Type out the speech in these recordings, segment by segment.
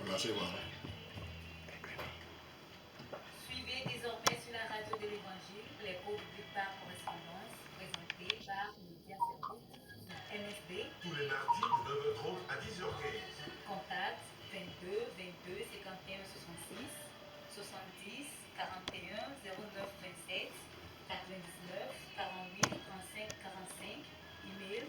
Wòle vɔ. Suivez désormais sur la radio de l'Évangile les cours bibliques par correspondance présentés par Média Service MSD. Tous les mardis de 9h30 à 10h15. Contact 22 22 51 66 70 41 09 27 99 48 35 45. Email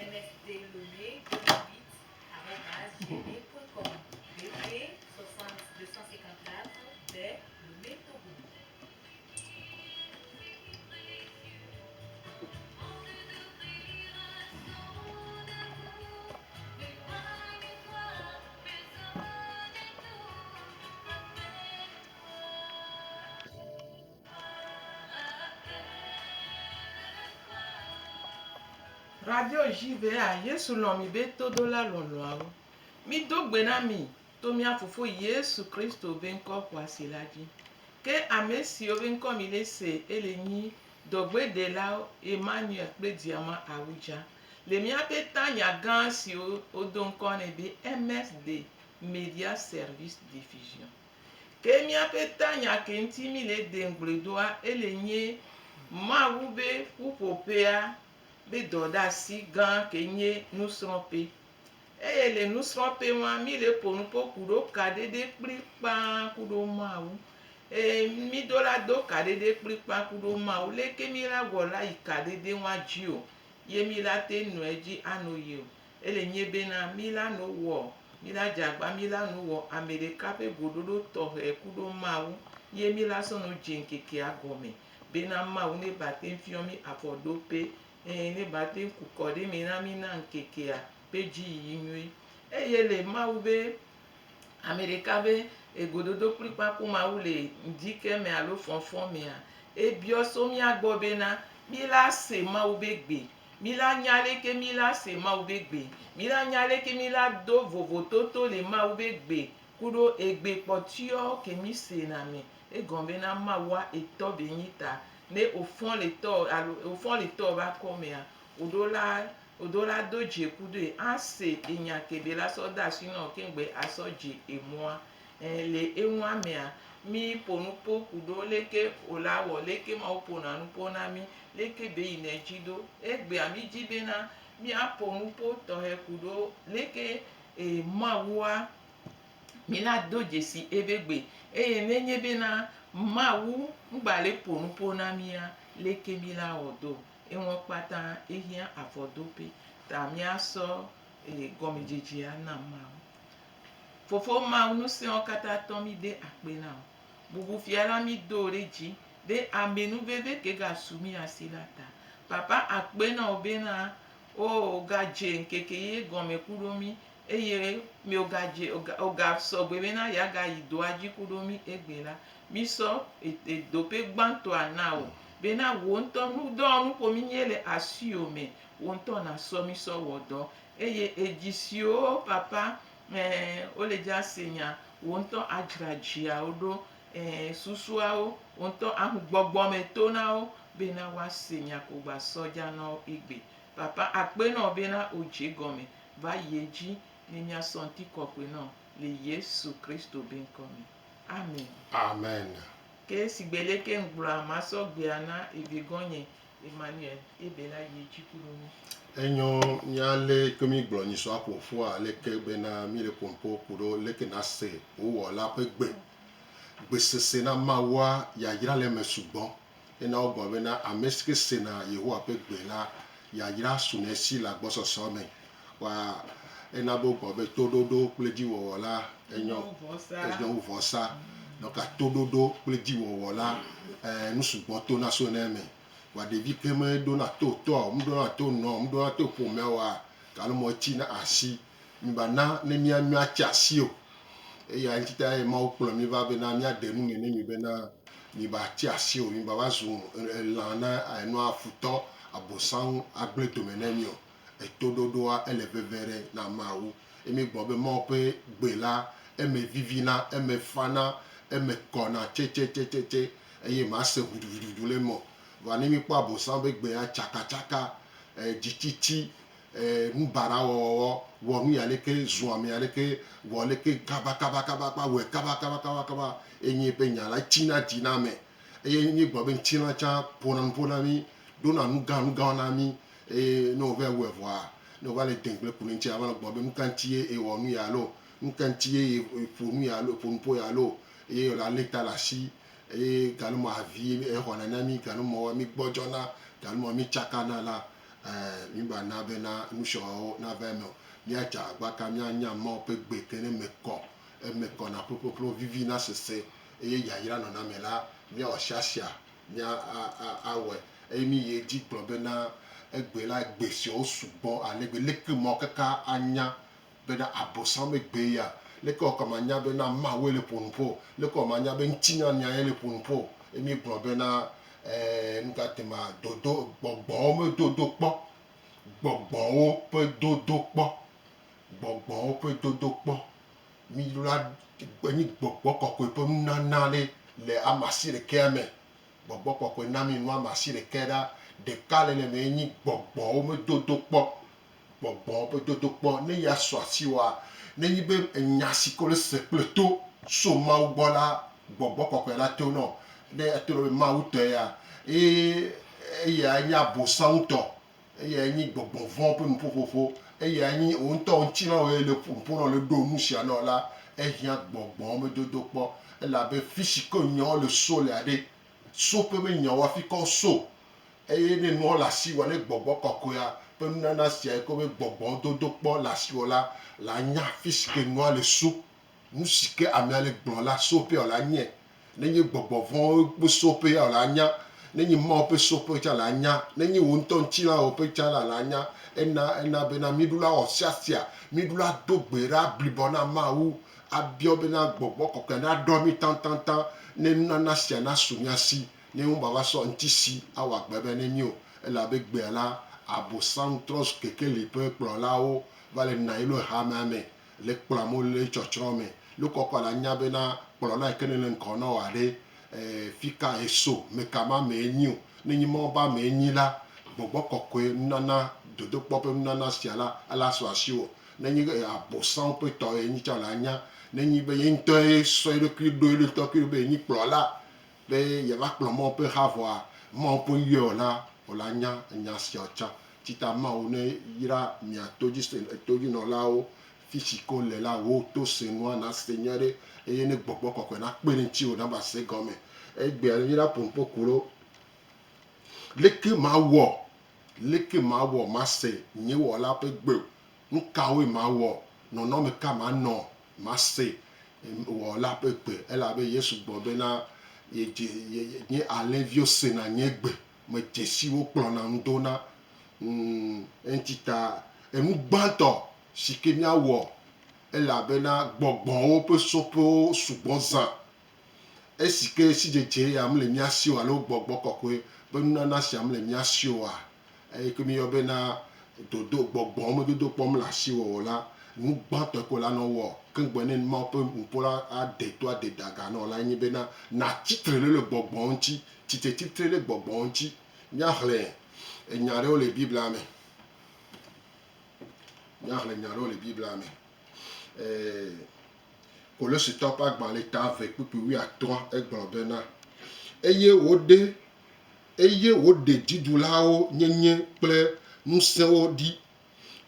msdlomé 2008 gmail.com BP 60 254 B Lomé Togo. Radio JVA Yesu lɔ̃ mi be todola lɔlɔ̃awo. Mido gbe na mi to mía fofo Yesu Kristo be ŋkɔ xɔasi la dzi. Ke ame siwo be ŋkɔ mi le se ele nyi dɔgbedelawo Emmanuel kple Diama Awudza. Le míaƒe tanya gã siwo wodo ŋkɔ nɛ be MSD Media Service Diffusion. Ke míaƒe tanya ke ŋuti mi le de ŋugble doa ele nye Mawu be ƒuƒoƒea be dɔdeasi gã ke nye nusrɔ̃ƒe. Eye le nusrɔ̃ƒe ma mi le ƒo nuƒo ku ɖo kaɖeɖe kplikpaa ku ɖo Mawu. Eye mi do la do kaɖeɖe kplikpaa ku ɖo Mawu. Leke mi la wɔ la yi kaɖeɖe wa dzi o ye mi la te nɔe dzi ano yi o. Ele nye bena mi la no wɔ mi la dze agba mi la no wɔ ame ɖeka ƒe goɖoɖo tɔxɛ ku ɖo Mawu ye mi la sɔ no dze ŋkekea gɔme bena Mawu ne ba te fiɔ mi afɔɖoƒe eye ne ba te ku kɔ ɖe me na mi na ŋkekea ƒe dziyiyi nyuie. Eye le Mawu be ame ɖeka be egododo kplikpa ku Mawu le ŋdi ke me alo fɔfɔ mea, ebiɔ so mía gbɔ bena mi la se Mawu be gbe. Mi la nya leke mi la se Mawu be gbe. Mi la nya leke mi la do vovototo le Mawu be gbe kuɖo egbe kpɔtɔewo ke mi sena me. Egɔme bena Mawua etɔ be nyi ta. Ne wòfɔ le tɔ alo wòfɔ le tɔ va kɔmea, wòɖo la wòɖo la do dze kudoe ase enya ke be la sɔ de asi nɔ keŋgbe asɔ dze emɔa. E le enua mea, mi ƒo nuƒo kuɖo leke wòla wɔ, leke Mawu ƒona nuƒo na mi, leke be yina edzi ɖo. Egbea mi dzi bena míaƒo nuƒo tɔxɛ kuɖo leke e Mawua mi la do dzesi ebe gbe eye nenye bena Mawu ŋgba le ƒo nuƒo na mía, leke mi la wɔ do. Eŋɔ kpata ehiã afɔdoƒe ta míasɔ e gɔmedzedzea na Mawu. Fofo Mawu ŋusẽwo katã tɔ mi de akpe na wò. Bubu fia la mi do ɖe dzi ɖe amenuveve ke gasu mía si la ta. Papa akpe na wò bena o gadze ŋkeke ye gɔme ku ɖo mí eye mi ogadze oga sɔgbe bena yeagayi doa dzi ku ɖo mí egbe la. Mi sɔ edoƒe gbãtɔa na wò bena wò ŋutɔ nudɔwɔnu ƒo mí nye le asiwò me wò ŋutɔ nasɔ mí sɔ wɔ dɔ eye edzi siwo papa e wole dza se nya wò ŋutɔ adzra dziawo ɖo e susuawo wò ŋutɔ ahu gbɔgbɔme to na wo bena woase nya ko gba sɔ dza na wo egbe. Papa akpe na wò bena wòdze gɔme va yi edzi ne míasɔ ŋutikɔkɔe na wò le Yesu Kristo be ŋkɔ me. Amen. Amen. Ke sigbe leke ŋgblɔa masɔ gbea na evegɔnye Emmanuel ebe la yi edzi ku ɖo mí. Enyo míalé ke mígblɔ nyisɔ aƒoƒua leke bena míle ƒoƒo ku ɖo leke nase wò wɔla ƒe gbe. Gbesese na Mawua yayra le eme sugbɔ. Ena wogblɔ bena ame si ke sena Yehowa ƒe gbe la, yayra suna esi le agbɔsɔsɔ me. Wa ena be wogblɔ be toɖoɖo kple dziwɔwɔ la enyo enyo wu vɔsa. Donc toɖoɖo kple dziwɔwɔ la eh, nu sugbɔ tona so ne eme. Wa ɖevi ke meɖona to tɔa o, meɖona to nɔ o, meɖona to ƒomea oa, alo mɔ etsi na asi. Miba na ne mía míatsi asi o. Eya ŋuti ta ye Mawu kplɔ mí va bena míaɖe nu me ne mi bena miba tsi asi o, miba va zu elã na enua futɔ abosaŋ agblẽ dome ne mi o. Etoɖoɖoa ele veve ɖe na Mawu. Ye mígblɔ be Mawu ƒe gbe la eme vivina, eme fana, eme kɔna tsetsetsetse eye mase ʋuduʋuduʋu le eme o. Vɔa ne míkpɔ abosaŋ ƒe gbea tsakatsaka, dzitsitsi, E, nu baɖa wɔwɔwɔ, wɔ nu ya leke, zu ame ya leke, wɔ leke kaba kaba kaba kaba, wɔe kaba kaba kaba kaba. Enye eƒe nya la, etsina dzi na ame. Eye míegblɔ be ŋutilã tsã ƒona nuƒo na mí, ɖona nu gã nu gãwo na mí. Eye ne wova wɔe vɔa, ne wova le degble ku ɖe eŋuti, ava nɔ gblɔm be nu ka ŋuti ye ewɔ nu ya alo nu ka ŋuti ye eƒo nu ya alo eƒo nuƒo ya alo eye wòle alé ta ɖe asi eye ganumɔ avi exɔna na mí, ganumɔ mí gbɔdzɔna, ganumɔ mí tsakana la, mí gba na bena nusiawo nava eme o. Míadze agbagba ka míanya Mawu ƒe gbe ke ne eme kɔ, eme kɔna ƒloƒloƒlo, vivina sese eye yayra nɔna eme la, míawɔ siasia mía awɔe. Eye míyi edzi gblɔ bena egbe la, gbe siawo sugbɔ ale gbe. Leke mɔ kaka anya bena Abosam be gbee ya? Leke wɔ kama nya bena Mawue le ƒo nu ƒo? Leke wɔ manya be ŋutinya nya ye le ƒo nu ƒo? Eye míegblɔ bena, Ɛɛ, nu ka te ma dodo, gbɔgbɔwo me dodo kpɔ. Gbɔgbɔwo ƒe dodo kpɔ. Gbɔgbɔwo ƒe dodo kpɔ. Mi la enyi gbɔgbɔ kɔkɔe ƒe nunana ɖe le ame asiɖekea me. Gbɔgbɔ kɔkɔe na mi nu ame asiɖekɛ ɖa. Ɖeka le le me nyi gbɔgbɔwo me dodo kpɔ. Gbɔgbɔwo ƒe dodo kpɔ. Ne ya sɔ asiwòa, ne nyi be enya si ke wole se kple to so Mawu gbɔ la, gbɔgbɔ kɔkɔe la to nɔ. Ne eto nɔ be Mawu tɔe ya, eye eya nye abosam tɔ. Eyae nyi gbɔgbɔ vɔ̃ ƒe nuƒoƒoƒo. Eyae nyi wò ŋutɔ wò ŋutilã wòe le ƒo nuƒo nɔ le ɖo nu sia nɔ la, ehiã gbɔgbɔ me dodo kpɔ. Elabe fi si ke nyawo le so lea ɖe, soƒe be nyawo hafi kɔ so. Eye ne nua le asiwòa, ne gbɔgbɔ kɔkɔea ƒe nunana sia yi ke wobe gbɔgbɔ dodo kpɔ le asiwò la, la nya fi si ke nua le so. Nu si ke amea le gblɔ la, soƒea wòle anye. Nenye gbɔgbɔ vɔ̃wo ƒe soƒe ya wòle anya. Nenye Mawu ƒe soƒe tsã le anya. Nenye wò ŋutɔ ŋutilã ƒe tsã la le anya. Ena, ena bena míɖo la wɔ siasia. Míɖo la do gbe ɖa blibɔ na Mawu abiɔ bena gbɔgbɔ kɔkɔe naɖɔ mí taŋtaŋtaŋ ne nunana sia nasu mía si. Ne womava sɔ ŋutisi awɔ agbe be ne mí o. Elabe gbea la, Abosam trɔ zu kekeli ƒe kplɔlawo va le nɔ anyi ɖo hamea me. Le kplɔ amewo le tsɔtsrɔ̃ me. Nukɔkɔ la nya bena kplɔla yi ke nele ŋkɔ na wòa ɖe, e, fika eso, meka ma amee nyi o. Ne nyi Mawu be amee nyi la, gbɔgbɔ kɔkɔe nunana, dodokpɔ ƒe nunana sia la, ela su asiwò. Ne nyi Abosam ƒe tɔ ye nyi tsã la nya. Ne nyi be ye ŋutɔe sɔ eɖokui ɖo eɖokui be yenyi kplɔla, be yeava kplɔ Mawu ƒe ha vɔa, Mawu ƒe yɔe o la, wòla nya enya siawo tsã. Tsi ta Mawu ne yra mia todzinɔlawo fi si ke wole la, wò to se nua nase nyuie ɖe eye ne gbɔgbɔ kɔkɔe nakpe ɖe ŋutiwò nava se egɔme. Egbea mi la ƒo nuƒo ku ɖo. Leke mawɔ, leke mawɔ mase nye wɔla ƒe gbe o? Nu kawoe mawɔ? Nɔnɔme ka manɔ mase wɔla ƒe gbe? Elabe Yesu gblɔ bena, yedze, ye, nye alẽviwo sena nye gbe. Medze si wo kplɔna ŋu do na. Ŋ, eŋuti ta enu gbãtɔ si ke míawɔ elabena gbɔgbɔwo ƒe soƒewo sugbɔ zã. Esi ke sidzedze ya mele mía si o alo gbɔgbɔ kɔkɔe ƒe nunana sia mele mía si oa, eye ke míeyɔ bena dodo, gbɔgbɔ me dodo kpɔ mele asiwò o la, nu gbãtɔ ko la nɔ wɔ keŋgbɔ ne Mawu ƒe nuƒo la ade to ade daga nɔ la nye bena natsi tre ɖe le gbɔgbɔ ŋuti. Tsitretsitre ɖe gbɔgbɔ ŋuti. Míaxlẽ enya aɖewo le Biblia me. Míaxlẽ nya aɖewo le Biblia me. Ee, Kolositɔ ƒe agbalẽ ta eve kpukpui wuiatɔ̃a egblɔ bena, Eye woɖe eye woɖe dziɖulawo nyenye kple ŋusẽwo ɖi,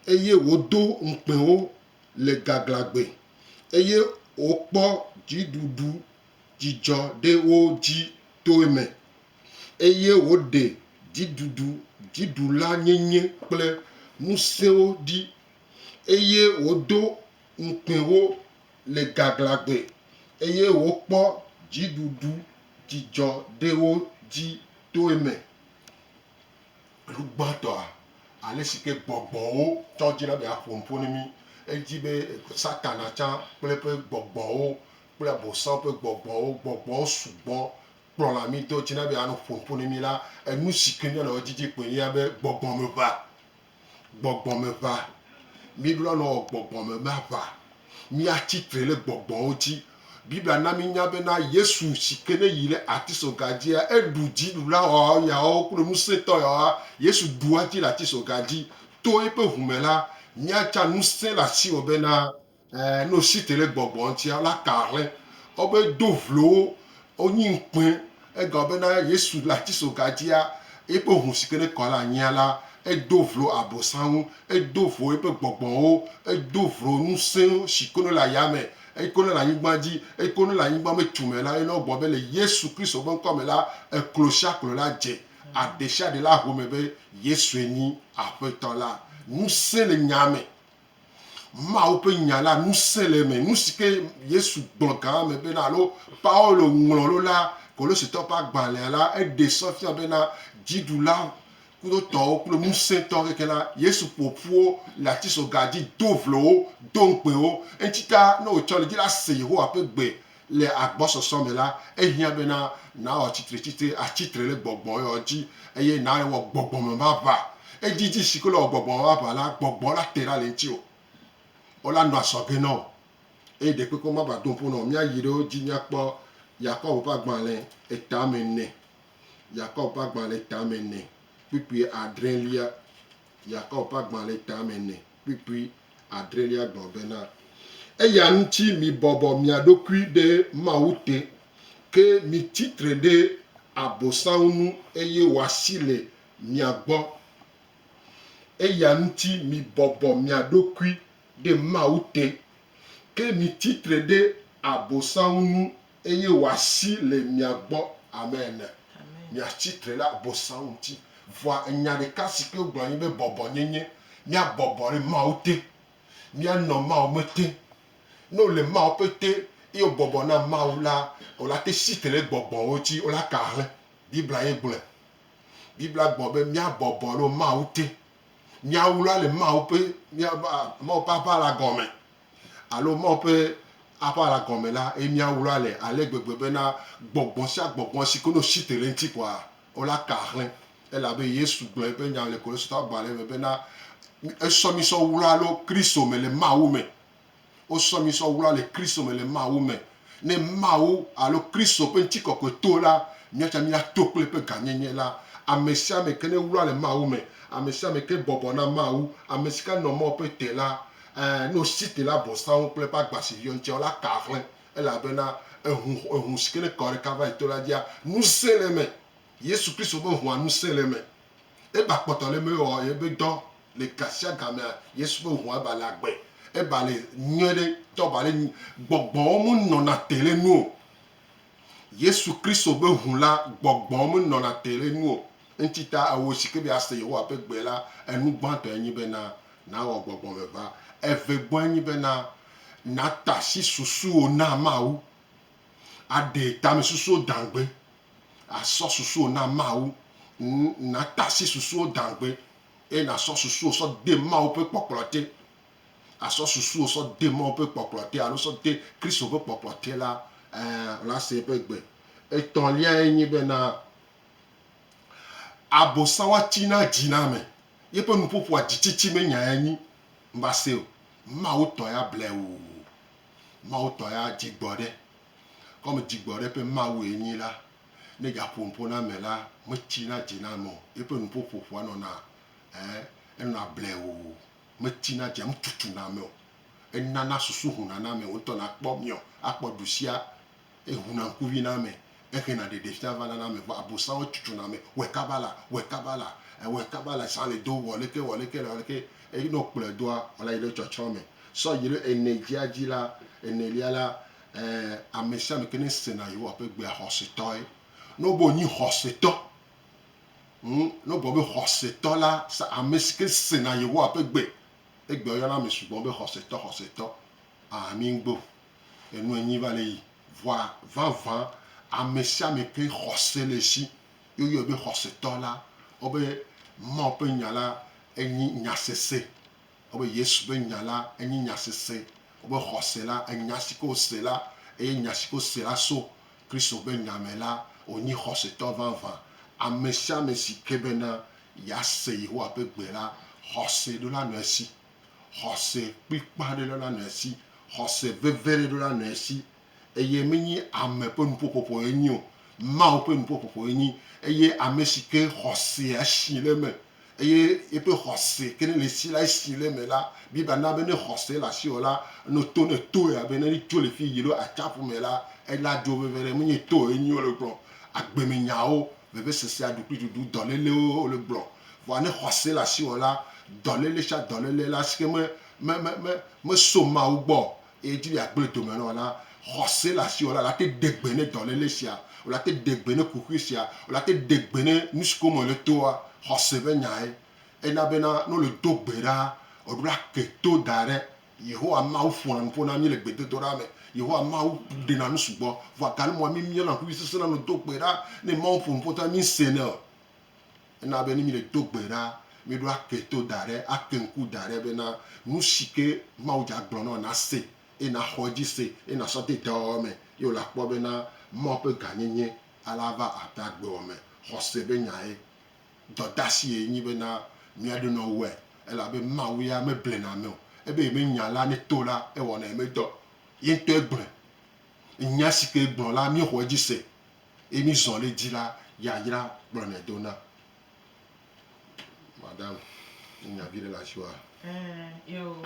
eye wodo ŋukpe wo le gaglãgbe, eye wokpɔ dziɖuɖu dzidzɔ ɖe wo dzi to eme, eye wòɖe dziɖuɖu, dziɖulanyenye kple ŋusẽwo ɖi, eye wòdo ŋukpe wo le gaglãgbe, eye wòkpɔ dziɖuɖu dzidzɔ ɖe wo dzi to eme. Nu gbãtɔa, ale si ke gbɔgbɔwo tsɔ dzina be yeaƒo nuƒo ne mí. Edzi be Satana tsã kple eƒe gbɔgbɔwo kple Abosam ƒe gbɔgbɔwo, gbɔgbɔwo sugbɔ kplɔna mí do dzina be yeanɔ ƒo nuƒo ne mí la, enu si ke míanɔ edzidzi kpoe nye be gbɔgbɔmeʋa. Gbɔgbɔmeʋa. Míɖo la nɔ wɔ gbɔgbɔmeʋa. Míatsi tre ɖe gbɔgbɔwo dzi. Biblia na mínya bena Yesu si ke ne yi ɖe atisoga dzia, eɖu dziɖula yawo kple ŋusẽtɔ yawoa. Yesu ɖu edzi le atisoga dzi. To eƒe ʋu me la, míatsa ŋusẽ le asiwò bena Ɛɛ, ne wòsi te ɖe gbɔgbɔ ŋutia, la ka hlẽ. Wobe do vlo wo, wonyi ŋukpe. Egɔme bena Yesu le atisoga dzia, eƒe ʋu si ke ne kɔ ɖe anyia la, edo vlo Abosam ŋu, edo vlo eƒe gbɔgbɔwo, edo vlo ŋusẽ si ke ne le ayame, eke ne le anyigba dzi, eke ne le anyigba me tume la, ye ne wogblɔ be le Yesu Kristo ƒe ŋkɔ me la, eklo sia klo la dze, aɖe sia ɖe la ho me be Yesue nyi Aƒetɔ la. Ŋusẽ le nya me. Mawu ƒe nya la, ŋusẽ le eme. Nu si ke Yesu gblɔ gã me bena alo Paulo ŋlɔ ɖo la, Kolosetɔ ƒe agbalẽa la, eɖe sɔ fia bena dziɖula kudo tɔwo kple ŋusẽtɔ keke la, Yesu ƒo ƒu wo le atisoga dzi, do vlo wo, do ŋukpe wo. Eŋuti ta ne wòtsɔ le dzi la se Yehowa ƒe gbe le agbɔsɔsɔ me la, ehiã bena nàwɔ tsitretsitri, atsi tre ɖe gbɔgbɔyɔ dzi eye nàwɔ gbɔgbɔmeʋaʋa. Edzidzi si ke le wɔ gbɔgbɔmeʋaʋa la, gbɔgbɔ la te ɖa le ŋutiwò. Wola nɔ azɔge na wò eye ɖekpekpe mava do ƒo na wò. Míayi ɖe wo dzi míakpɔ Yakobo ƒe agbalẽ etame ene. Yakobo ƒe agbalẽ etame ene kpukpui adrelia. Yakobo ƒe agbalẽ etame ene kpukpui adrelia gblɔ bena, Eya ŋuti mibɔbɔ mia ɖokui ɖe Mawu te, ke mitsi tre ɖe Abosam ŋu, eye wòasi le mia gbɔ. Eya ŋuti mibɔbɔ mia ɖokui ɖe Mawu te, ke mitsi tre ɖe Abosam ŋu, eye wòasi le mia gbɔ. Amen. Miatsi tre ɖe Abosam ŋuti. Vɔa enya ɖeka si ke wogblɔ nye be bɔbɔnyenye. Míabɔbɔ ɖe Mawu te. Míanɔ Mawu me te. Ne wole Mawu ƒe te eye wobɔbɔ na Mawu la, wola te si te ɖe gbɔgbɔwo dzi, wola ka hlẽ. Biblia ye gblɔe. Biblia gblɔ be míabɔbɔ ɖe Mawu te. Míawla le Mawu ƒe, Mawu ƒe aʋala gɔme alo Mawu ƒe aʋala gɔme la eye míawla le ale gbegbe bena gbɔgbɔ sia gbɔgbɔ si ke ne wosi te ɖe eŋuti kɔa, wola ka hlẽ. Elabe Yesu gblɔ eƒe nya le Kolositɔwo agbalẽ me bena, Esɔ mi sɔ wla ɖo Kristo me le Mawu me. Wosɔ mi sɔ wla le Kristo me le Mawu me. Ne Mawu alo Kristo ƒe ŋutikɔkɔe to la, míatsa míato kple eƒe gãnyenye la. Ame sia ame ke ne wla le Mawu me, ame sia ame ke bɔbɔ na Mawu, ame si ke nɔ Mawu ƒe te la, ẽ, ne wòsi te le Abosam kple eƒe agbasiviwo ŋutia, wola ka hlẽ elabena ehu, ehu si ke ne kɔ ɖe Kalvari to la dzia, ŋusẽ le eme. Yesu Kristo ƒe ʋua ŋusẽ le eme. Eba kpɔtɔ le eme wɔ ebe dɔ le gasiagamea. Yesu ƒe ʋua eba le agbe. Eba le nyuie ɖe tɔ ba le gbɔgbɔwo me nɔna te le nu o. Yesu Kristo ƒe ʋu la gbɔgbɔwo me nɔna te le nu o. Eŋuti ta ewò si ke be ase Yehowa ƒe gbe la, enu gbãtɔe nyi bena nawɔ gbɔgbɔmeʋa. Eve gbɔe nyi bena natasi susuwò na Mawu. Aɖe tamesusuwo dãgbe. Asɔ susuwò na Mawu. Natasi susuwo dãgbe eye nasɔ susuwò sɔ de Mawu ƒe kpɔkplɔ te. Asɔ susuwò sɔ de Mawu ƒe kpɔkplɔ te alo sɔ de Kristo ƒe kpɔkplɔ te la, ɛ̃, la se eƒe gbe. Etɔ̃liae nye bena, Abosam woatsina dzi na ame. Yeƒe nuƒoƒoa dzitsitsi menyae nyi. Mva se o. Mawu tɔ ya blewuu. Mawu tɔ ya dzigbɔɖe. Kɔme dzigbɔɖe ƒe Mawue nyi la, ne dza ƒo nuƒo na ame la, metsina dzi na ame o. Eƒe nuƒoƒoƒoa nɔna ɛ, enɔna blewuu. Metsina dzia, metutuna ame o. Enana susu huna na ame, wò ŋutɔ nakpɔ miɔ, akpɔ ɖusia. Ehuna ŋkuvi na ame, ehena ɖeɖefia vana na ame. Vɔ Abosam etutuna ame, wɔe kaba la, wɔe kaba la, wɔe kaba la, zã le do, wɔ leke, wɔ leke, wɔ leke. Eye ne wokplɔe doa, wòla yi ɖe tsɔtsrɔ̃ me. Sɔ yi ɖe ene dzia dzi la, enelia la, ɛɛ, ame sia ame ke ne sena Yehowa ƒe gbea, xɔsetɔe. Ne wobe wònyi xɔsetɔ, hm, ne wogblɔ be xɔsetɔ la, sa ame si ke sena Yehowa ƒe gbe. Egbea woyɔna ame sugbɔ be xɔsetɔ, xɔsetɔ. Aa, mi ŋgbe o. Enu enyi va le yi. Vɔa, vavã, ame sia ame ke xɔse le esi, ye woyɔe be xɔsetɔ la, wobe Mawu ƒe nya la enyi nyasese. Wobe Yesu ƒe nya la enyi nyasese. Wobe xɔse la, enya si ke wose la, eye nya si ke wose la so Kristo ƒe nya me la, wònyi xɔsetɔ vavã. Ame sia ame si ke bena yease Yehowa ƒe gbe la, xɔse ɖo la nɔ esi. Xɔse kplikpa ɖe ɖo la nɔ esi. Xɔse veve ɖe ɖo la nɔ esi. Eye menye ame ƒe nuƒoƒoƒo ye nyi o, Mawu ƒe nuƒoƒoƒo ye nyi. Eye ame si ke xɔsea si le eme. Eye eƒe xɔse ke ne le esi la, esi le eme la, Biblia na be ne xɔse le asiwò la, ne to ne to ya be ne tso le fi yi ɖo atsiaƒu me la, ela dzo veve ɖe. Menye to ye nyi wole gblɔ. Agbemenyawo, vevesese, aɖukliɖuɖu, dɔlélewo wole gblɔ. Vɔa ne xɔse le asiwò la, dɔléle sia dɔléle la si ke me me me me meso Mawu gbɔ o eye dzi be yeagblẽ dome na wò la, xɔse le asiwò la, la te ɖe gbe ne dɔléle sia, wò la te ɖe gbe ne kuxi sia, wò la te ɖe gbe ne nu si ke me wòle toa, xɔse ƒe nyae. Ena bena ne wole do gbe ɖa, eɖo la ke to da ɖe. Yehowa Mawu ƒona nu ƒo na mí le gbedodoɖa me. Yehowa Mawu ɖena nu sugbɔ. Vɔa ganumɔa mí míana ŋkuvi sesẽ na nɔ do gbe ɖa. Ne Mawu ƒo nu ƒo ta mí senɛ o. Ena be ne míle do gbe ɖa, míɖo ake to da ɖe, ake ŋku da ɖe bena nu si ke Mawu dza gblɔ na wò nase eye naxɔ edzi se eye nasɔ de dɔwɔwɔ me ye wòle akpɔ bena Mawu ƒe gãnyenye ala va aƒe agbewɔ me. Xɔse be nyae. Dɔdasi ye nyi bena míaɖo nɔ wɔe elabe Mawu ya meblena ame o. Ebe yeme nya la ne to la, ewɔna yeme dɔ. Ye ŋutɔe gblɔe. Nya si ke gblɔ la, míexɔ edzi se eye mízɔ ɖe edzi la, yayra kplɔnɛ do na. Madame, nya viɖe le asiwòa? Ɛ̃, yo.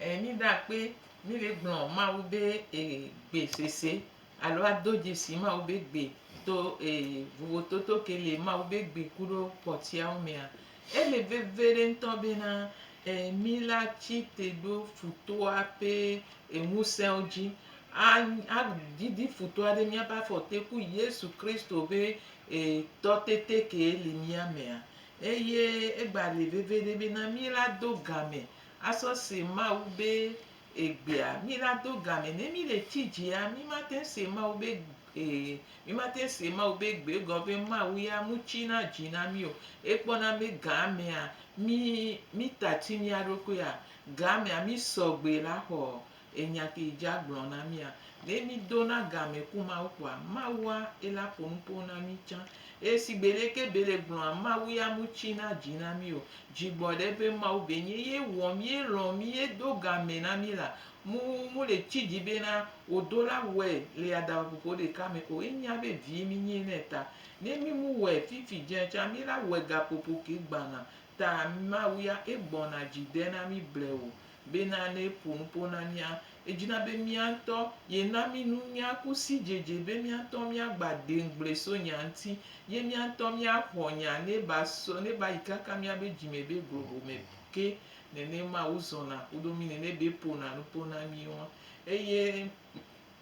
Ɛ, mída akpe, míle gblɔ Mawu be e gbe sese alo ado dzesi Mawu be gbe to e vovototo ke le Mawu be gbe kuɖo kpɔtiawo mea. Ele veveɖe ŋutɔ bena e mí la tsi te ɖo futɔa ƒe e ŋusẽwo dzi. A adidi futɔa ɖe míaƒe afɔ te ku Yesu Kristo be e tɔtete ke le mía mea. Eye egba le veveɖe bena mí la do game asɔ se Mawu be egbea. Mí la do game ne mí le tsi dzia, mí mate ŋu se Mawu be e mí mate ŋu se Mawu be gbe egɔme be Mawu ya mu tsina dzi na mí o. Ekpɔna be gamea mí mí tati mía ɖokuia, gamea mí sɔgbe la xɔ enya ke dza gblɔ na mía. Ne mí dona game ku Mawu kpoa, Mawua ela ƒo nuƒo na mí tsã. Eye sigbe leke be le gblɔa, Mawu ya mu tsina dzi na mí o. Dzigbɔɖe be Mawu be nye ye wɔ mí, ye lɔ̃ mí, ye do game na mí la, mu mu le tsi dzi bena wòdo la wɔe le aɖabaƒoƒo ɖeka me o. Enya be vi mí nye nɛ ta. Ne mí mu wɔe fifi dze tsã, mí la wɔe gaƒoƒo ke gbana. Ta Mawu ya egbɔna dzi de na mí blewu bena ne eƒo nuƒo na mía, edzina be mía ŋutɔ yena mí nunya ku sidzedze be mía ŋutɔ míagba de ŋugble so nya ŋuti, ye mía ŋutɔ míaxɔ nya ne ba sɔ, ne ba yi kaka míabe dzime be globo me ke. Nene Mawu zɔna kudo mí nene be ƒona nuƒo na mí wa. Eye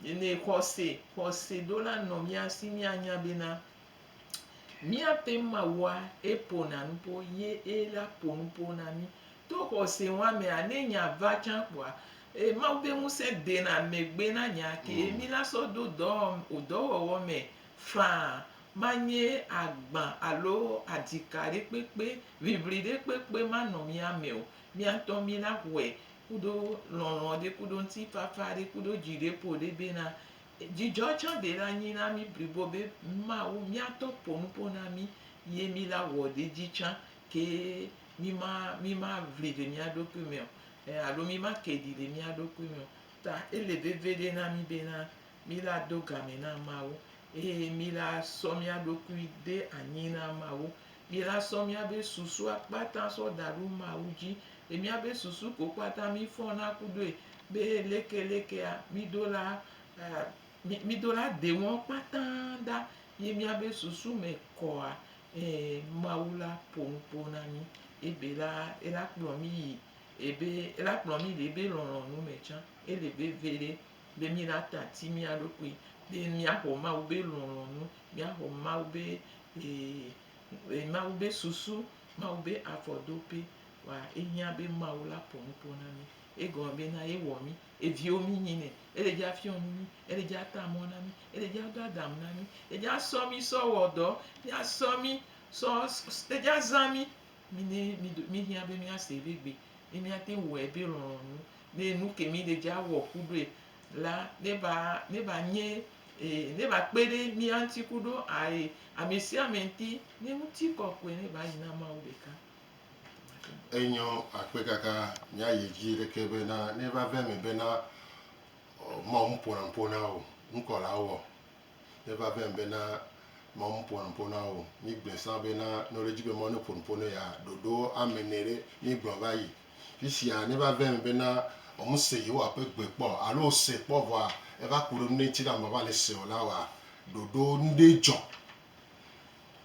ne xɔse, xɔse ɖo la nɔ mía si míanya bena míaƒe Mawua eƒona nuƒo ye ela ƒo nuƒo na mí. To xɔse wa mea, ne nya va tsã kpoa, e Mawu be ŋusẽ dena megbe na nya ke mí la sɔ do dɔ dɔwɔwɔ me faa. Manye agbã alo adika ɖe kpekpe, ʋiʋli ɖe kpekpe manɔ mía me o. Mía ŋutɔ mí la wɔe kudo lɔlɔ̃ ɖe, kudo ŋutifafa ɖe, kudo dziɖeƒo ɖe bena dzidzɔ tsã be la nyi na mí blibo be Mawu mía tɔ ƒo nuƒo na mí ye mí la wɔ ɖe edzi tsã ke mí ma mí ma ʋli le mía ɖokui me o alo mí ma ke ɖi le mía ɖokui me o. Ta ele veviɖe na mí bena mí la do game na Mawu eye mí la sɔ mía ɖokui de anyi na Mawu. Mí la sɔ míabe susua kpata sɔ da ɖo Mawu dzi. Le míabe susu ko kpata mí fɔna kudoe be leke lekea mí do la mí do la de wɔn kpata ɖa ye míabe susu me kɔa eye Mawu la ƒo nuƒo na mí. Ebe la ela kplɔ mí yi ebe ela kplɔ mí le ebe lɔlɔ̃nu me tsã. Ele veviɖe be mí la tati mía ɖokui be míaxɔ Mawu be lɔlɔ̃nu, míaxɔ Mawu be e Mawu be susu, Mawu be afɔdoƒe. Vɔa ehiã be Mawu la ƒo nuƒo na mí. Egɔme bena ewɔ mí, eviwo mí nyi nɛ. Ele dza fiɔ nu mí, ele dza ta mɔ na mí, ele dza do aɖaŋu na mí, ele dza sɔ mí sɔ wɔ dɔ, dza sɔ mí sɔ ele dza zã mí. Mí ne mí hiã be míase ebe gbe ne míate ŋu wɔ ebe lɔlɔ̃nu. Ne nu ke mí le dza wɔ kuɖoe la ne va ne va nye e ne va kpe ɖe mía ŋuti kuɖo ae ame sia ame ŋuti ne ŋutikɔkɔe ne va yi na Mawu ɖeka. Enyo akpe kaka míayi edzi ɖeke bena ne va ve eme bena Mawu ƒona nuƒo na wò, ŋkɔ la wɔ. Ne va ve eme bena Mawu mu ƒona nuƒo na wo o. Mi gblɔe sã bena ne wole dzi be Mawu ne ƒo nuƒo ne ya ɖoɖo ame ene ɖe mi gblɔ va yi. Fifia ne va vɛ eme bena wome se Yehowa ƒe gbe kpɔ o alo wose kpɔ vɔa eva ku ɖe nuɖe ŋuti na ame va le se o la wa ɖoɖo nuɖe dzɔ.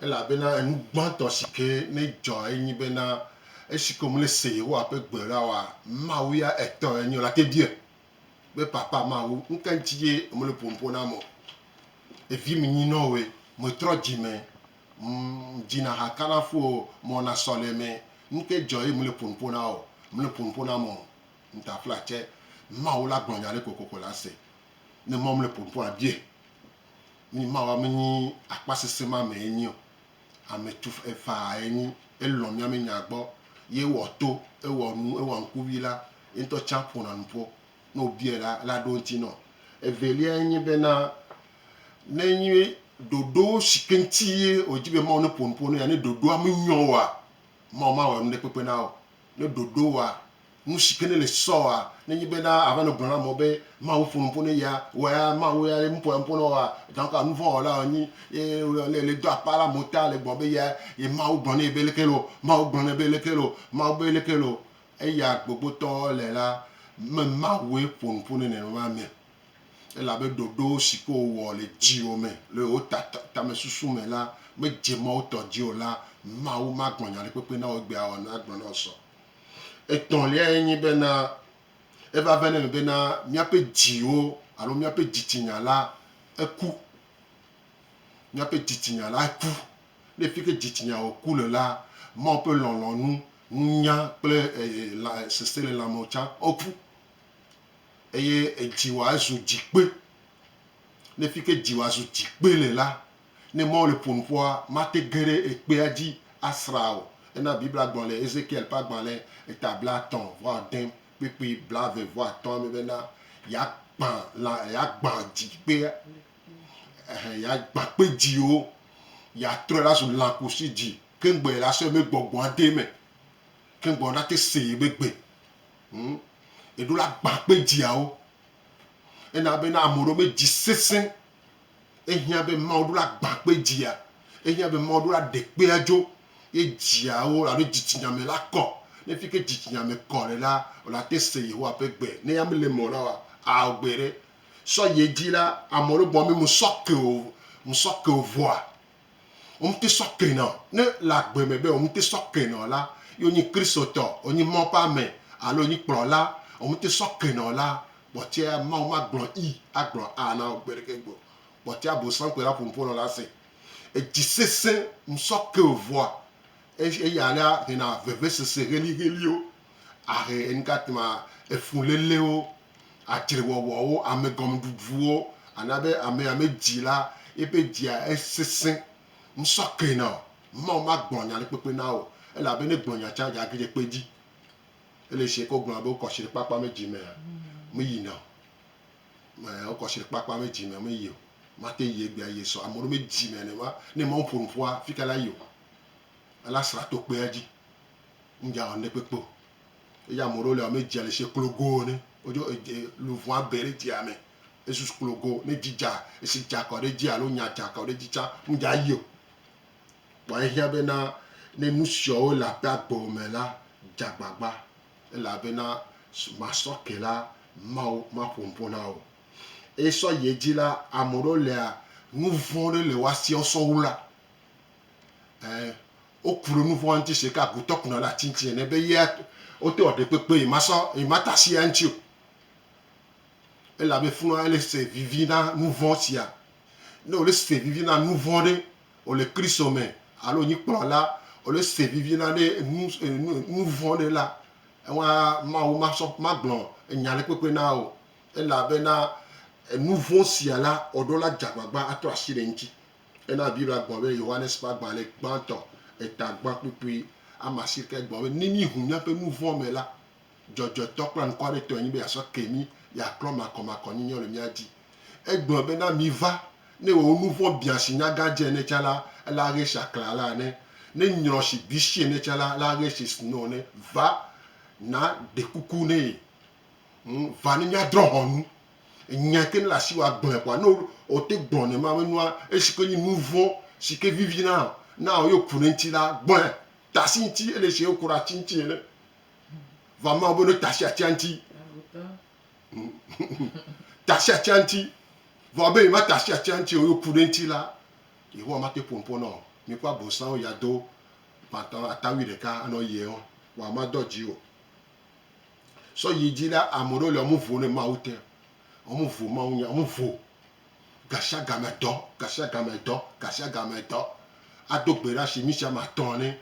Elabena enu gbãtɔ si ke ne dzɔ enyi bena esi ke wome le se Yehowa ƒe gbe la wa Mawu ya etɔ enyi o la te biɛ be papa Mawu nuka ŋuti ye wome le ƒo nuƒo nam o. Evi me nyi nɔ woe, metrɔ dzime, dzina ha kana fu o, mɔna sɔleme, nuke dzɔ ye mele ƒo nuƒo na o, mele ƒo nuƒo nam o. Ŋtafla tsɛ, Mawu la gblɔ nya ɖe kokoko la se. Ne Mawu mele ƒo nuƒo na bie. Mi Mawu menyi akpa sese ma me enyi o. Ame tu efaa enyi, elɔ̃ mía me nya gbɔ. Ye wɔ to, ewɔ nu, ewɔ ŋkuvi la, ye ŋutɔ tsã ƒona nuƒo. Ne wòbiae la, la ɖo eŋuti nɔ. Evelia nye bena, ne nye ɖoɖo si ke ŋuti ye wòdi be Mawu neƒo nuƒo ne ya, ne ɖoɖoa menyɔ oa, Mawu mawɔ nu ɖe kpekpe na wò. Ne ɖoɖo wa, nu si ke ne le sɔ wa, ne nye bena ava nɔ gblɔm na amewo be Mawu ƒo nuƒo ne ya, wɔ ya Mawu ya ye ƒo nuƒo na woa, donc nu vɔ̃ wɔla wònyi ye le le do akpa le amewo ta le gblɔm be ya ye Mawu gblɔ nɛ be leke loo, Mawu gblɔ nɛ be leke loo, Mawu be leke loo. Eya gbogbotɔ le la, me Mawue ƒo nu ƒu nɛ nenema mea? Elabe ɖoɖo si ke wòwɔ le dziwò me, le wò ta, tamesusu me la, medze Mawu tɔ dzi o la, Mawu magblɔ nya ɖe kpekpe na wò egbea o, agblɔ na wò sɔ. Etɔ̃liae nye bena, eva va eme bena míaƒe dziwo alo míaƒe dzitsinya la eku. Míaƒe dzitsinya la ku. Ne fi ke dzitsinya wòku le la, Mawu ƒe lɔlɔ̃nu, nunya kple seselelãmewo tsã woku. Eye edzi wòazu dzikpe. Ne fi ke dzi wòazu dzikpe le la, ne Mawu le ƒo nuƒoa, mate ge ɖe ekpea dzi asra o. Ena Biblia gblɔ le Ezekiel ƒe agbalẽ eta 35 kpukpui 25 me bena yeagbã lã, yeagbã dzikpea, ɛhɛ, yeagbã kpe dziwo, yeatrɔe la zu lãkusi dzi, keŋgbɔ la sɔe be gbɔgbɔa de eme, keŋgbɔ nate se ye be gbe. Eɖo la gbã kpe dziawo. Ena bena ame ɖewo be dzi sesẽ. Ehiã be Mawu ɖo la gbã kpe dzia. Ehiã be Mawu ɖo la ɖe kpea dzo ye dziawo alo dzitsinya me la kɔ. Ne fi ke dzitsinya me kɔ le la, wòla te se Yehowa ƒe gbe. Ne ya mele mɔ na wa, ao gbe ɖe. Sɔ yi edzi la, ame ɖewo gbɔ be musɔ ke o, musɔ ke o vɔa, womete sɔ kena o. Ne le agbe me be womete sɔ kena o la, ye wonyi Kristotɔ, wonyi Mawu ƒe ame alo wonyi kplɔla, womete sɔ kena o la, kpɔtɔea Mawu magblɔ I agblɔ A na wò gbeɖeke gbe o. Kpɔtɔea Abosam koe la ƒo nuƒo nɔ la se. Edzi sesẽ ŋsɔ ke o vɔa, eya alea hena vevesese ɣeliɣeliwo, ahe enukatma efulélewo, adzrewɔwɔwo, amegɔmeɖuɖuwo, ana be ame ya medzi la, eƒe dzia esesẽ. Ŋsɔ ke na o. Mawu magblɔ nya ɖe kpekpe na wò o. Elabe ne gblɔ nya tsã, dza ge dze kpe dzi. Ele si ke wogblɔna be wokɔ asi ɖe kpakpa me dzi mea, meyina o. Me wokɔ asi ɖe kpakpa me dzi mea, meyi o. Mate yi egbea yi esɔ. Ame ɖewo medzi mea nenema. Ne Mawu ƒo nuƒoa, fika la yi o? Ela sra to kpea dzi. Ŋdza wɔ nuɖe kpekpe o. Eye ame ɖewo le ame dzia le sie klogo ene. Wodzo edze luvɔa be ɖe dzia me. Ezu klogo. Ne dzi dza, esi dza kɔ ɖe edzi alo nya dza kɔ ɖe edzi tsã, ŋdza yi o. Kpɔ ehiã bena ne nu siawo le aƒe agbe me la, dze agbagba elabena masɔ ke la, Mawu maƒo nuƒo na wò. Eye sɔ yi edzi la, ame ɖewo lea, nu vɔ̃ ɖe le woasia wosɔ wu la. Ɛ woku ɖe nu vɔ̃ ŋuti si ke agutɔ kuna ɖe ati ŋuti ene be yea wote wɔ ɖekpekpe yi masɔ yi mata asi ya ŋuti o. Elabe funua ele se vivi na nu vɔ̃ sia. Ne wòle se vivi na nu vɔ̃ ɖe, wòle Kristo me alo nyi kplɔla, wòle se vivi na ɖe nu nu vɔ̃ ɖe la, ewa Mawu masɔ magblɔ enya ɖe kpekpe na wò. Elabena nu vɔ̃ sia la, wòɖo la dze agbagba atrɔ asi ɖe eŋuti. Ena Biblia gblɔ be Yohanes ƒe agbalẽ gbãtɔ eta gbã kpukpui ame asieke gblɔ be ne míhu míaƒe nu vɔ̃ me la, dzɔdzɔetɔ kple anukuaretɔe nye be yeasɔ ke mí, yeaklɔ makɔmakɔnyenye le mía dzi. Egblɔ bena miva, ne wò nu vɔ̃ biã si nyagã dze ene tsã la, ela ɣe si aklala ene, ne nyrɔ si bisi ene tsã la, ela ɣe si sno ene. Va, na ɖe kuku nɛ. Va ne míadrɔ̃ ʋɔnu. Enya ke ne le asiwò agblɔe kɔa, ne wòte gblɔ nema be nua, esi ke nyi nu vɔ̃ si ke vivina na wò ye wòku ɖe eŋuti la, gblɔe. Tasi ŋuti, ele si woku ɖe ati ŋuti ene. Vɔ Mawu be ne tasi atia ŋuti. Tasi atia ŋuti. Vɔ be yema tasi atia ŋuti o ye woku ɖe eŋuti la, Yehowa mate ƒo nuƒo na o. Mikpɔ abosanwo ya do pantalon atawui ɖeka anɔ yie wa. Vɔa madɔ dzi o. Sɔ yi dzi la, ame ɖewo le wɔme vo ne Mawu te. Wɔme vo Mawu nya, wɔme vo. Gasiagame dɔ, gasiagame dɔ, gasiagame dɔ. Ado gbe ɖa si misi ame atɔ̃ ne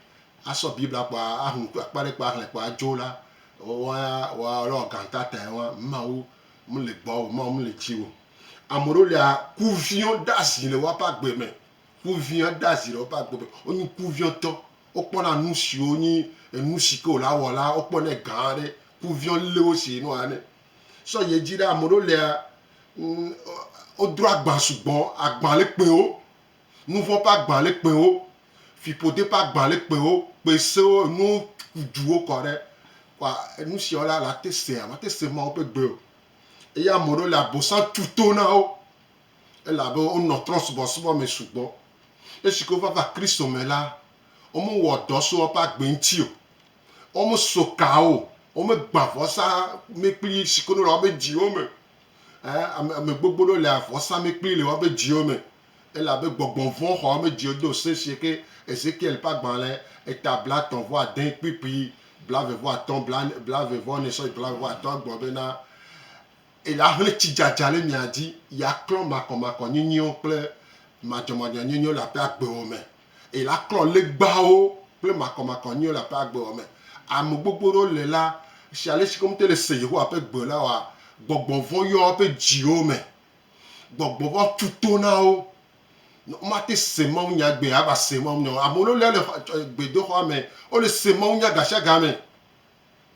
asɔ Biblia kpɔa ahun akpa ɖe kpɔa ahlẽ kpɔa adzo la, wa wa lɔ ganta ta wa Mawu mele gbɔwò, Mawu mele dziwò. Ame ɖewo lia kuviɔ ɖe asi le woaƒe agbe me. Kuviɔ ɖe asi le woƒe agbe me. Wonyi kuviɔtɔ. Wokpɔna nu siwo nyi enu si ke wòle awɔ la, wokpɔnɛ gã ɖe. Kuviɔ lé wo si nua ne. Sɔ yi edzi ɖe ame ɖewo lia wodro agba sugbɔ, agba le kpe wo. Nuvɔ̃ ƒe agba le kpe wo. Fiƒode ƒe agba le kpe wo. Kpesewo, enuwo ku du wo kɔ ɖe. Kɔa enu siawo la, la te sea, mate se Mawu ƒe gbe o. Eye ame ɖewo le abosam tu to na wo elabe wonɔ trɔ̃subɔsubɔ me sugbɔ. Esi ke wova va Kristo me la, womewɔ dɔ so woƒe agbe ŋuti o. Womeso ka o. Womegbã vɔsamlekpui si ke wonɔ le woƒe dziwo me. Ɛ, ame, ame gbogbo ɖewo le vɔsamlekpui le woƒe dziwo me elabe gbɔgbɔ vɔ̃ xɔ woƒe dziwo do se si ke Ezekiel ƒe agbalẽ eta blatɔ̃ vɔ ade kpukpui blaeve-vɔ-atɔ̃, bla, blaeve-vɔ-ene sɔ yi blaeve-vɔ-atɔ̃ gblɔ bena, Ela hlẽ tsidzadza ɖe mia dzi, yeaklɔ makɔmakɔnyenyewo kple madzɔmadzɔnyenyewo le aƒe agbewò me. Ela klɔ legbawo kple makɔmakɔnyenyewo le aƒe agbewò me. Ame gbogbo ɖewo le la, si alesi ke womete le se Yehowa ƒe gbe la oa, gbɔgbɔ vɔ̃ yɔ woƒe dziwo me. Gbɔgbɔ vɔ̃ tu to na wo. Womate se mawunya gbe ava se mawunya o. Ame ɖewo le le gbedoxɔa me, wole se mawunya gasiagame.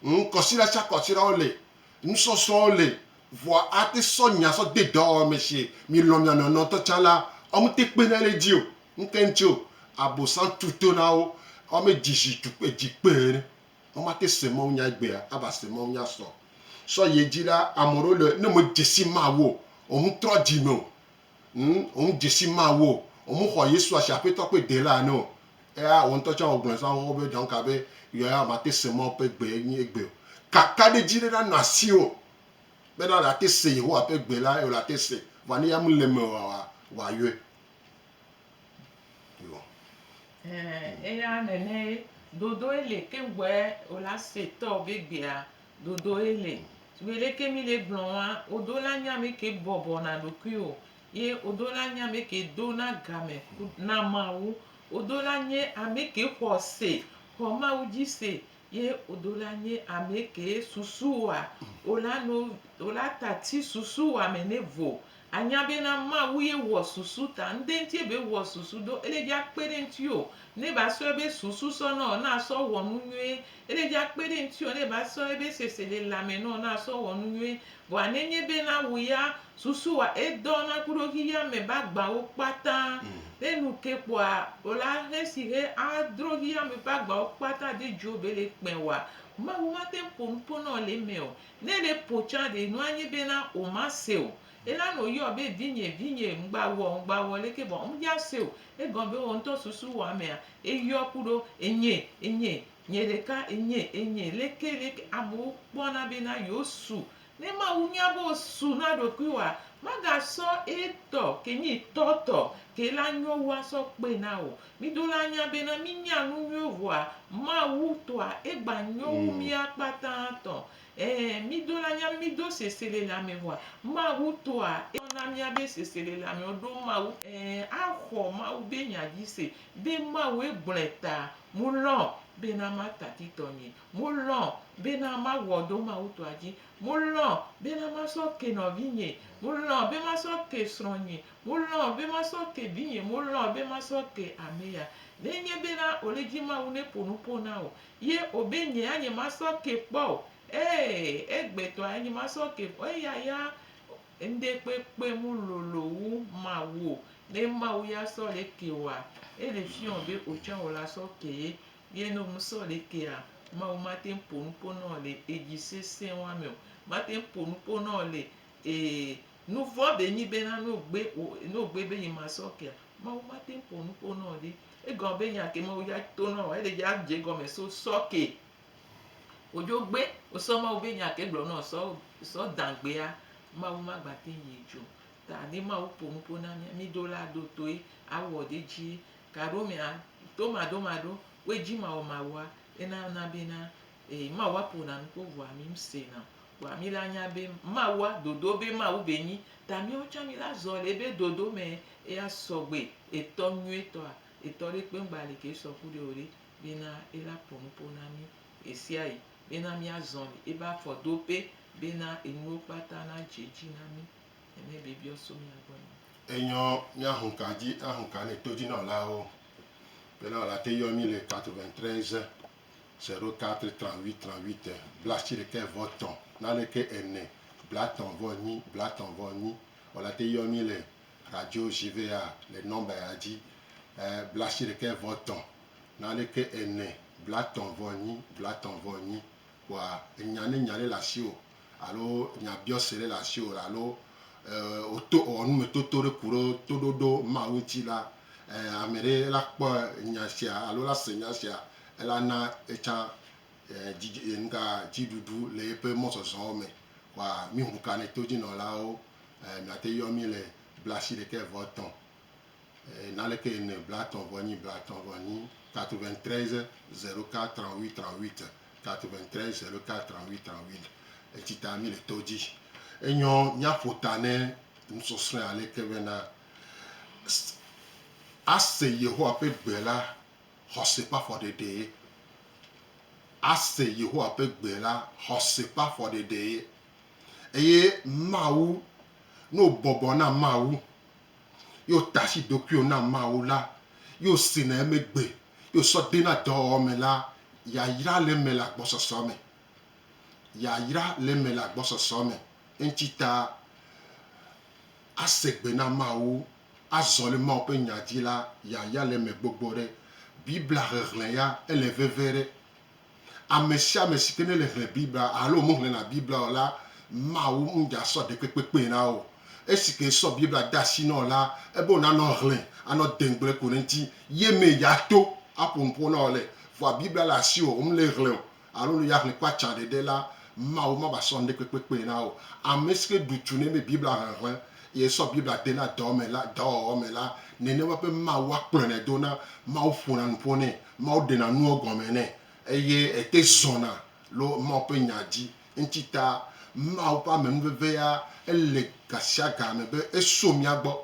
Ŋ, kɔsiɖa sia kɔsiɖa wole, nusɔsrɔ̃wo le, vɔa ate sɔ nya sɔ de dɔwɔwɔ me sie milɔ̃ mia nɔnɔ ŋutɔ tsã la, womete kpena ɖe edzi o. Ŋke ŋuti o, Abosam tu to na wo, wome dzi zi tu edzi kpe ene. Womate se mawunya egbea ava se mawunya sɔ. Sɔ yi edzi la, ame ɖewo le, ne medze si Mawu o, wometrɔ dzime o, Ŋ, wo dze si Mawu o, wo mu xɔ Yesu asi Aƒetɔ kple Dela ene o. Eya wò ŋutɔ tsã wò gblɔe zã xoxo be donc abe yɔ ya mate se Mawu ƒe gbe nyi egbe o. Kakaɖedzi ɖe nanɔ asiwò bena nàte se Yehowa ƒe gbe la eye wò late se. Vɔa ne ya mele eme oa, wòayɔe. Yɔ. Ɛ̃, eya nene dodoe le keŋgbɔe wòla se tɔwò be gbea, dodoe le. Sigbe leke mi le gblɔ wa, wodo la nye ame ke bɔbɔ na ɖokuiwò ye wodo la nye ame ke do na game na Mawu. Wodo la nye ame ke xɔ se, xɔ Mawu dzi se ye wodo la nye ame ke susu wa, wola no, wola tati susu wa me ne vo. Anya bena Mawu ye wɔ susu ta ŋde ŋuti be wɔ susu ɖo ele dza kpe ɖe ŋutiwò ne ba sɔe be susu sɔ nɔ na sɔ wɔ nu nyuie ele dza kpe ɖe ŋutiwò ne ba sɔe be sese le lame nɔ na sɔ wɔ nu nyuie vɔa ne nye be na wu ya susu wa edɔ na kuɖo xixia me ba gbawo kpata ne nu ke kpoa ola he si he adro xixia me ba gbawo kpata de dzo be le kpɛ wa Mawu mate ƒo nuƒo nɔ le eme o Ne ele ƒo tsã ɖe, nua nye bena o ma se o. Ela nɔ yɔ be vinye, vinye, ŋgba wɔ, ŋgba wɔ leke vɔ ŋdza se o. Egɔme be wò ŋutɔ susu wɔ amea, eyɔ ku ɖo enye, enye, nye ɖeka, enye, enye, leke, leke amewo kpɔna bena yewo su. Ne Mawu nya be wo su na ɖokuiwòa, magasɔ etɔ ke nyi tɔ tɔ ke la nyɔ wu asɔ kpe na wò. Mido la nya bena minya nu nyuiwo vɔa, Mawu tɔa egba nyɔ wu mía kpata tɔ. Ɛ̃, mído la nya be mído seselelãme vɔa, Mawu tɔa, ena míabe seselelãmewo ɖo Mawu. Ɛ̃, axɔ Mawu be nya dzi se be Mawue gblɔe ta. Molɔ̃ bena mata ti tɔnye. Molɔ̃ bena mawɔ do Mawu tɔa dzi. Molɔ̃ bena masɔ ke nɔvinye. Molɔ̃ be masɔ ke srɔ̃nye. Molɔ̃ be masɔ ke vinye. Molɔ̃ be masɔ ke ameya. Nenye bena wòle dzi Mawu neƒo nuƒo na wò, Ye wòbe nye ya nyemasɔ ke kpɔ o. Ee, egbetɔa ya nyemasɔ ke kpɔ. Eya ya ŋɖekpekpe mu lolo wu Mawu o. Ne Mawu ya sɔ le ke wòa, ele fiɔ be wòtsã wò la sɔ ke ye. Ye ne wò sɔ le kea, Mawu mate ŋu ƒo nuƒo nɔ le edzi sesẽ wa me o. Mate ŋu ƒo nuƒo nɔ le ee nuvɔ̃ be nyi bena ne wògbe ne wògbe be yemasɔ kea. Mawu mate ŋu ƒo nuƒo na wò ɖe. Egɔme be nya ke Mawu ya to na wòa, ele dza dze egɔme so sɔ ke. Wòdzo gbe, wòsɔ Mawu be nya ke gblɔ na wò sɔ sɔ da gbea, Mawu magbate ŋu yi dzi o. Ta ne Mawu ƒo nuƒo na mía, míɖo la ɖo toe awɔ ɖe edzi. Gaɖomea, tomaɖomaɖo, woe dzi mawɔmawɔa, enana bena ee Mawu ƒona nuƒo vɔa mí mesena o. Kpoa mí la nya be Mawua, dodo be Mawu be nyi. Ta míawo tsã mí la zɔ le ebe dodo me eya sɔgbe etɔ nyuietɔa, etɔ ɖe kpe ŋgba li ke sɔ ku ɖe o ɖe bena ela ƒo nuƒo na mí ɣesiaɣi bena míazɔ le ebe afɔdoƒe bena enuwo kpata na dze edzi na mí. Nene be biɔ so mía gbɔ nɛ. Enyɔ míahu ka dzi ahu ka nɛ todzinɔlawo bena woate yɔ mí le 93 04 38 38 blaasiɖekɛ vɔ etɔ̃ naneke ene blatɔ̃ vɔ enyi blatɔ̃ vɔ enyi. Woate yɔ mí le radio JVA le nɔmba ya dzi 96 naneke ene 35 35. Kpoa enya ne nya ɖe le asiwò alo nyabiɔse ɖe le asiwò alo woto wɔ numetoto ɖe ku ɖe toɖoɖo Mawu ŋuti la, ame ɖe la kpɔ nya sia alo la se nya sia ela na etsã dzidzi nuka dziɖuɖu le eƒe mɔzɔzɔwo me. Kpoa mi ʋu ka ne todzinɔlawo miate yɔ mi le 96 naneke ene 35 35 93 04 38 38 93 04 38 38 etsi ta mi le to dzi. Enyɔ míaƒo ta ne nusɔsrɔ̃ aleke bena ase Yehowa ƒe gbe la xɔse ƒe afɔɖeɖe ye. Ase Yehowa ƒe gbe la xɔse ƒe afɔɖeɖe ye. Eye Mawu, ne wòbɔbɔ na Mawu, ye wòta asi ɖokuiwò na Mawu la, ye wòsena eme gbe, ye wòsɔ dena dɔwɔwɔ me la, yayra le eme le agbɔsɔsɔ me. Yayra le eme le agbɔsɔsɔ me. Eŋuti ta ase gbe na Mawu, azɔ ɖe Mawu ƒe nya dzi la, yayra le eme gbogbo ɖe. Biblia xexlẽ ya, ele veve ɖe. Ame sia ame si ke ne le xlẽ Biblia alo mexlẽna Biblia o la, Mawu ŋdza sɔ ɖekpekpekpe na wo. Esi ke sɔ Biblia de asi na wò la, ebe wònanɔ xlẽ, anɔ de ŋugble ku ɖe eŋuti. Ye mee yeato aƒo nuƒo na wò le. Vɔa Biblia le asiwò, womle xlẽ o alo ne ya xlẽ kple atsa ɖeɖe la, Mawu mava sɔ ŋɖekpekpekpe na wò. Ame si ke ɖu tu ne be Biblia xexlẽ ye sɔ Biblia dena dɔ me la, dɔwɔwɔ me la, nenema ƒe Mawu akplɔnɛ do na. Mawu ƒona nuƒo nɛ, Mawu ɖena nuwo gɔme nɛ eye ete zɔna lo Mawu ƒe nya dzi. Eŋuti ta Mawu ƒe amenuveve ya ele gasiagame be eso mía gbɔ.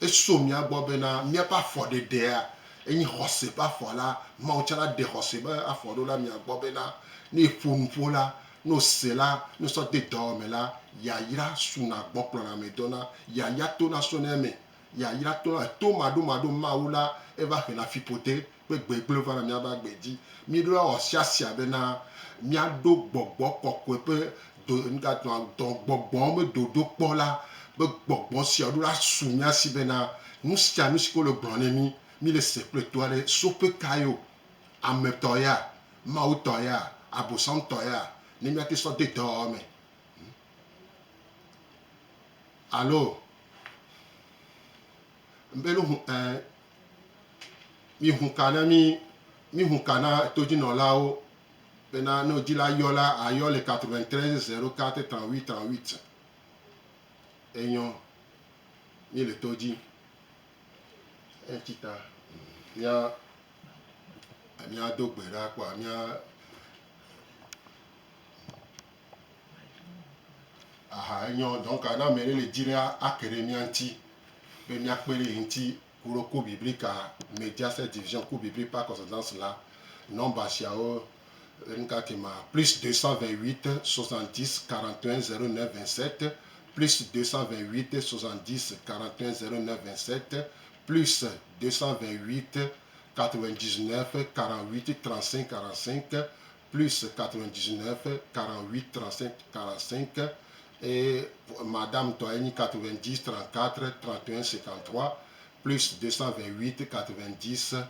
Eso mía gbɔ bena míaƒe afɔɖeɖea enyi xɔse ƒe afɔ la. Mawu tsã la ɖe xɔse ƒe afɔ ɖo la mia gbɔ bena ne eƒo nuƒo la, ne wòse la, ne wòsɔ de dɔwɔme la, yayra suna gbɔ kplɔna ame dona, yayra tona sona eme, yayra tona eto maɖomaɖo Mawu la eva hena fiƒode kple gbegblẽ vana míaƒe agbe dzi. Míeɖo la wɔ siasia bena míaɖo gbɔgbɔ kɔkɔe ƒe do nuka dɔ gbɔgbɔ me ɖoɖo kpɔ la be gbɔgbɔ sia ɖo la su mía si bena nu sia nu si ke wole gblɔ ne mí, mí le se kple toa ɖe soƒe kae o, ame tɔ ya, Mawu tɔ ya, Abosam tɔ ya, ne míate sɔ de dɔwɔwɔ me. Alo be nu hu mi hu ka na mi, mi hu ka na todzinɔlawo bena ne wodzi la yɔ la, ayɔ le 93 04 38 38. Enyɔ, mi le to dzi. Etsi ta mía míado gbe ɖa kpɔa mía aha enyɔ. Donc ne ame ɖe le dzi ɖe ake ɖe mía ŋuti be míakpe ɖe ye ŋuti ku ɖe cours biblique media cette division cours biblique par correspondance la, nɔmba siawo nuka ke ma plus 228 70 41 09 27 plus 228 70 41 09 27 plus 228 99 48 35 45 plus 99 48 35 45 et madame tɔ ye nyi 90 34 31 53 plus 228 90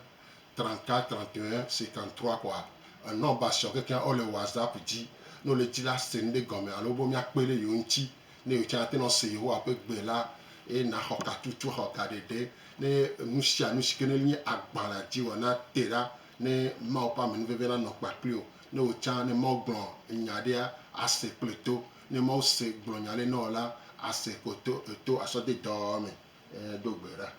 34 31 53 kɔa enɔmba siawo kekeŋ wole WhatsApp dzi. Ne wole dzi la se nu ɖe gɔme alo wobe míakpe ɖe yewo ŋuti ne yewo tsã ate nɔ se Yehowa ƒe gbe la. eye naxɔ katutu, axɔ kaɖeɖe ne nu sia nu si ke ne nye agba le dziwò nate ɖa ne Mawu ƒe amenuveve nanɔ kpakpli wò. Ne wò tsã ne Mawu gblɔ nya ɖea, ase kple to. Ne Mawu se gblɔ nya ɖe na wò la, ase ko to eto asɔ de dɔwɔwɔ me. Do gbe ɖa.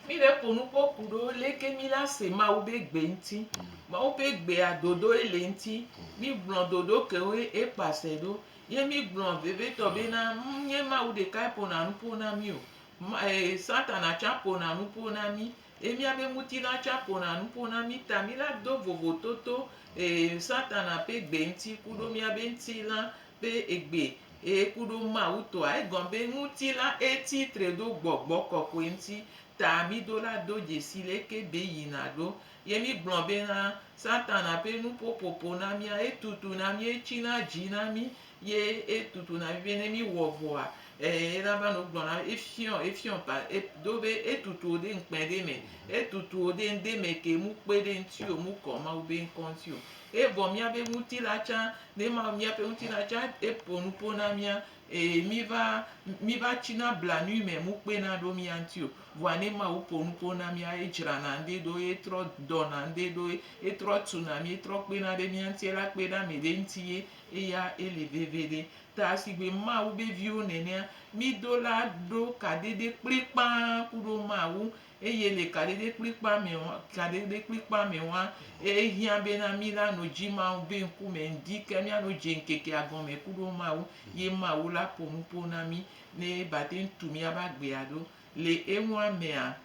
Mi le ƒo nu ƒo ku ɖo leke mi la se Mawu be gbe ŋuti. Mawu ƒe gbea dodo ye le ŋuti. Mi gblɔ dodo kewoe ekpa se ɖo. Ye mi gblɔ vevetɔ bena nye Mawu ɖekae ƒona nu ƒo na mi o. Ma e Satana tsã ƒona nu ƒo na mi. Ye miabe ŋutilã tsã ƒona nu ƒo na mi ta mi la do vovototo e Satana ƒe gbe ŋuti kuɖo miabe ŋutilã ƒe egbe eye kuɖo Mawu tɔa. Egɔme be ŋutilã etsi tre ɖo gbɔgbɔ kɔkɔe ŋuti ta mi do la do dzesi leke be yina ɖo. Ye mi gblɔ bena Satana ƒe nuƒoƒoƒo na mia, etutu na mi, etsina dzi na mi ye etutu na mi be ne mi wɔ vɔa, ela va no gblɔ na efiɔ efiɔ pa do be etutu wo ɖe ŋkpɛ ɖe me, etutu wo ɖe ŋɖe me ke mu kpe ɖe ŋuti o, mu kɔ Mawu be ŋkɔ ŋuti o. Evɔ miabe ŋutilã tsã, ne Mawu miaƒe ŋutilã tsã eƒo nuƒo na mía, eye mi va mi va tsina blanui me mu kpena ɖo mía ŋuti o. Vɔa ne Mawu ƒo nuƒo na mía, edzrana ŋɖe ɖo, etrɔ dɔna ŋɖe ɖo, etrɔ tuna mí, etrɔ kpena ɖe mía ŋuti, ela kpe ɖe ame ɖe ŋuti ye eya ele veveɖe. Ta sigbe Mawu be viwo nenea, mi do la ɖo kaɖeɖe kplikpaa kuɖo Mawu eye le kaɖeɖe kplikpa me wa, kaɖeɖe kplikpa me wa, ehiã bena mi la no dzi Mawu be ŋkume ŋdi ke mia no dze ŋkekea gɔme kuɖo Mawu ye Mawu la ƒo nuƒo na mi ne ba te ŋu tu miabe agbea ɖo. Le eŋua mea,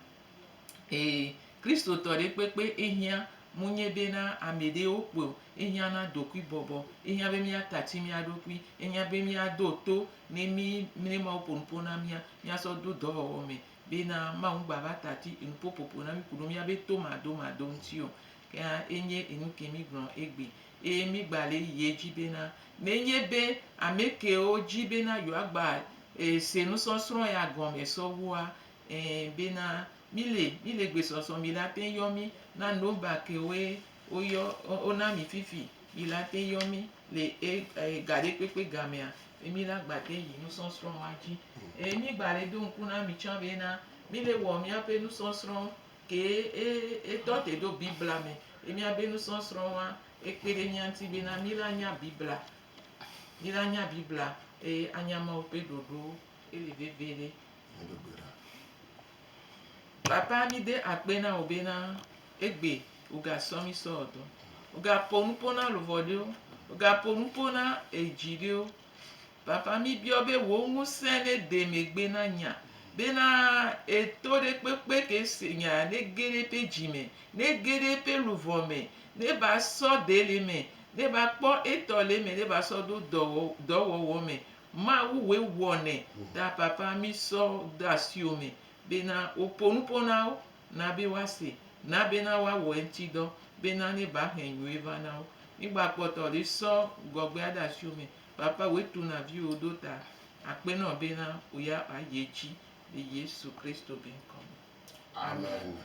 ee, Kristotɔ ɖe kpekpe ehiã mu nye bena ame ɖewo kpoe o, ehiã na dokuibɔbɔ, ehiã be mía tati mía ɖokui, ehiã be mía do to ne mí ne Mawu ƒo nuƒo na mía, mía sɔ do dɔwɔwɔ me bena Mawu ŋgba va tati enuƒoƒoƒo na mí kuɖo míabe tomadomado ŋuti o. Kea enye enu ke mí gblɔ egbe. Eye mí gba le yi edzi bena nenye be ame kewo dzi bena yewoagba se nusɔsrɔ̃ ya gɔme sɔwua, ẽ bena mí le mí le gbesɔsɔ mi la teŋ yɔ mí na nɔmba kewoe woyɔ wona mi fifi mi la teŋ yɔ mí le e ga ɖe kpekpe gamea be mí la gba teŋ yi nusɔsrɔ̃ wa dzi. Eye mí gba le do ŋku na mi tsã bena mí le wɔ míaƒe nusɔsrɔ̃ ke e etɔ te ɖo Biblia me ye míabe nusɔsrɔ̃ wa ekpe ɖe mía ŋuti bena mí la nya Biblia. Mí la nya Biblia eye anya Mawu ƒe ɖoɖowo. Ele veve ɖe. Papa mí de akpe na wò bena egbe wò ga sɔ mí sɔ wɔ dɔ. Wò ga ƒo nuƒo na luʋɔ ɖewo. Wò ga ƒo nuƒo na edzi ɖewo. Papa mí biɔ be wò ŋusẽ ne de megbe na nya bena eto ɖe kpekpe ke se nya ne ge ɖe eƒe dzi me, ne ge ɖe eƒe luʋɔ me, ne ba sɔ de le eme, ne ba kpɔ etɔ le eme, ne ba sɔ ɖo dɔwɔwɔ me. Mawu woe wɔnɛ ta papa mí sɔ de asiwò me bena wòƒo nuƒo na wo, na be woase, na bena woawɔ eŋuti dɔ, bena ne ba he nyuie va na wo. Mí gba kpɔtɔ li sɔ ŋgɔgbea de asiwò me. Papa woe tuna viwò ɖo ta akpe nɔ bena wò ya ayi edzi le Yesu Kristo be ŋkɔ me. Amen.